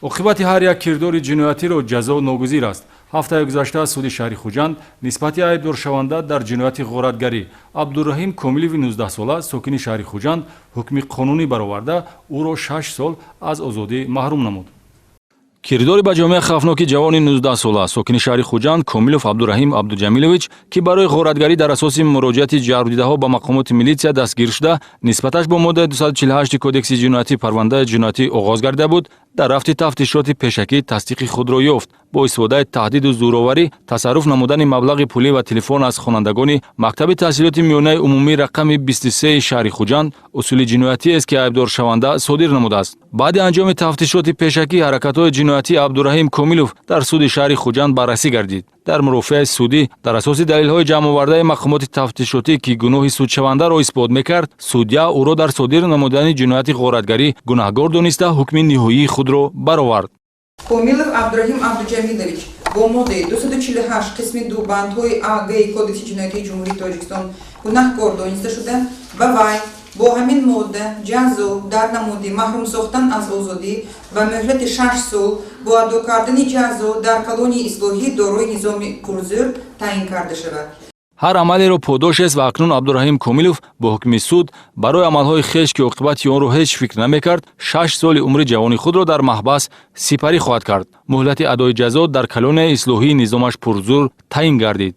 Оқибати ҳар як кирдори ҷиноятиро ҷазо ногузир аст. Ҳафтаи гузашта суди шаҳри Хуҷанд нисбати айбдоршаванда дар ҷинояти ғоратгарӣ Абдураҳим Комилови 19-сола, сокини шаҳри Хуҷанд, ҳукми қонунӣ бароварда, ӯро 6 сол аз озодӣ маҳрум намуд. Кирдори ба ҷомеа хавфноки ҷавони 19-сола, сокини шаҳри Хуҷанд, Комилов Абдураҳим Абдуҷамилович, ки барои ғоратгарӣ дар асоси муроҷиати ҷаррудидаҳо ба мақомоти милитсия дастгир шуда, нисбаташ бо моддаи 248 Кодекси ҷиноятӣ парвандаи ҷиноятӣ оғоз гардида буд, дар рафти тафтишоти пешакӣ тасдиқи худро ёфт. Бо истифодаи таҳдиду зӯроварӣ тасарруф намудани маблағи пулӣ ва телефон аз хонандагони мактаби таҳсилоти миёнаи умумӣ рақами 23 шаҳри Хуҷанд усули ҷиноятиест, ки айбдоршаванда содир намудааст. Баъди анҷоми тафтишоти пешакӣ ҳаракатҳои ҷиноятии Абдураҳим Комилов дар суди шаҳри Хуҷанд баррасӣ гардид. Дар мурофиаи судӣ дар асоси далелҳои ҷамъовардаи мақомоти тафтишотӣ, ки гуноҳи судшавандаро исбот мекард, судя ӯро дар содир намудани ҷинояти ғоратгарӣ гунаҳгор дониста, ҳукми ниҳоии худро баровард. Комилов Абдураҳим Абдуҷамилович бо моддаи 248 қисми 2 бандҳои а, г Кодекси ҷиноятии Ҷумҳурии Тоҷикистон гунаҳкор дониста шуда, ба вай бо ҳамин модда ҷазо дар намуди маҳрум сохтан аз озодӣ ба муҳлати 6 сол бо адо кардани ҷазо дар колонияи ислоҳӣ дорои низоми пурзӯр таъин карда шавад. Ҳар амалеро подошест ва акнун Абдураҳим Комилов бо ҳукми суд барои амалҳои хеш, ки оқибати онро ҳеҷ фикр намекард, 6 соли умри ҷавони худро дар маҳбас сипарӣ хоҳад кард. Муҳлати адои ҷазо дар колонияи ислоҳии низомаш пурзӯр таъин гардид.